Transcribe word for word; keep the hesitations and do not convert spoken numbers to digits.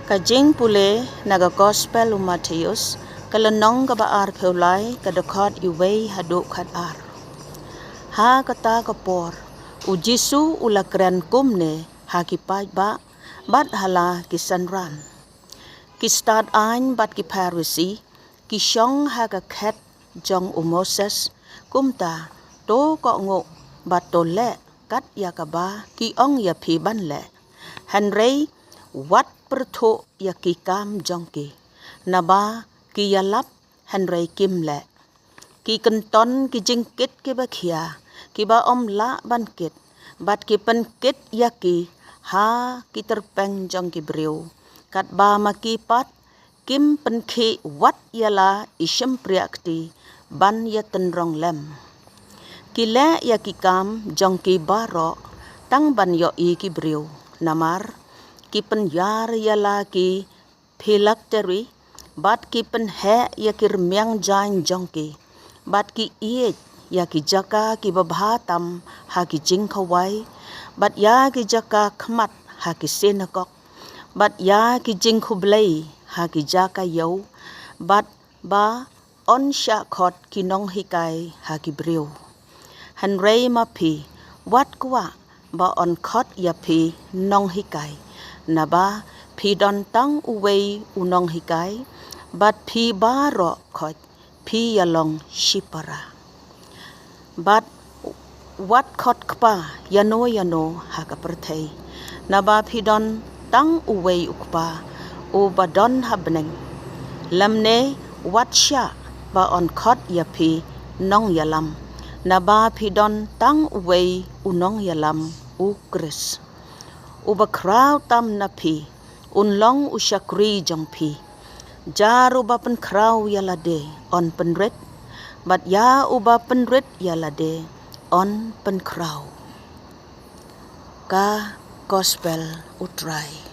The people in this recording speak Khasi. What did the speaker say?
Ka jingpule na ka Gospel u Mathaios, ka lynnong kaba arphew lai, ka dkhot uwei haduh khatar. Ha kata ka por, u Jisu u la kren kumne ha ki paidbah bad ha la ki synran. Ki stad aiñ bad ki Pharisi ki shong ha ka khet jong u Moses, kumta to kohnguh bad to leh kat ïa kaba ki ong ïa phi ban leh. Hynrei wat pyrthuh ïa ki kam jong ki, naba ki ïalap hynrei kim leh. Ki kynton ki jingkit kiba khia, kiba ym lah ban kit, bad ki pynkit ïa ki ha ki tyrpeng jong ki briew, katba ma ki pat kim pynkhih wat ïa la i shympriah kti ban ïa tynrong lem. Ki leh ïa ki kam jong ki baroh tang ban ïohi ki briew, namar ki pynïar ïa la ki phylactery, bad ki pynheh ïa ki rmiang jaiñ jong ki, bad ki ïeit ïa ki jaka kiba bha tam ha ki jingkhawai, bad ïa ki jaka khmat ha ki synagog, bad ïa ki jingkhublei ha ki jaka ïew, bad ba yn shah khot ki nonghikai ha ki briew. Hynrei ma phi, wat kwah ba yn khot ïa phi nonghikai, naba phi don tang uwei u nonghikai, bad phi baroh khoit phi ïalong shipara. Bad wat khot kpa ïano ïano ha ka pyrthei, naba phi don tang uwei u Kpa uba don ha bneng. Lymne wat shah ba yn khot ïa phi nongïalam, naba phi don tang uwei u nongïalam, u Khrist. Uba khraw tam na phi un long u shakri jong phi. Jar uba pynkhraw ïa lade yn pynrit, bad ïa uba pynrit ïa lade yn pynkhraw. Ka Gospel u Trai.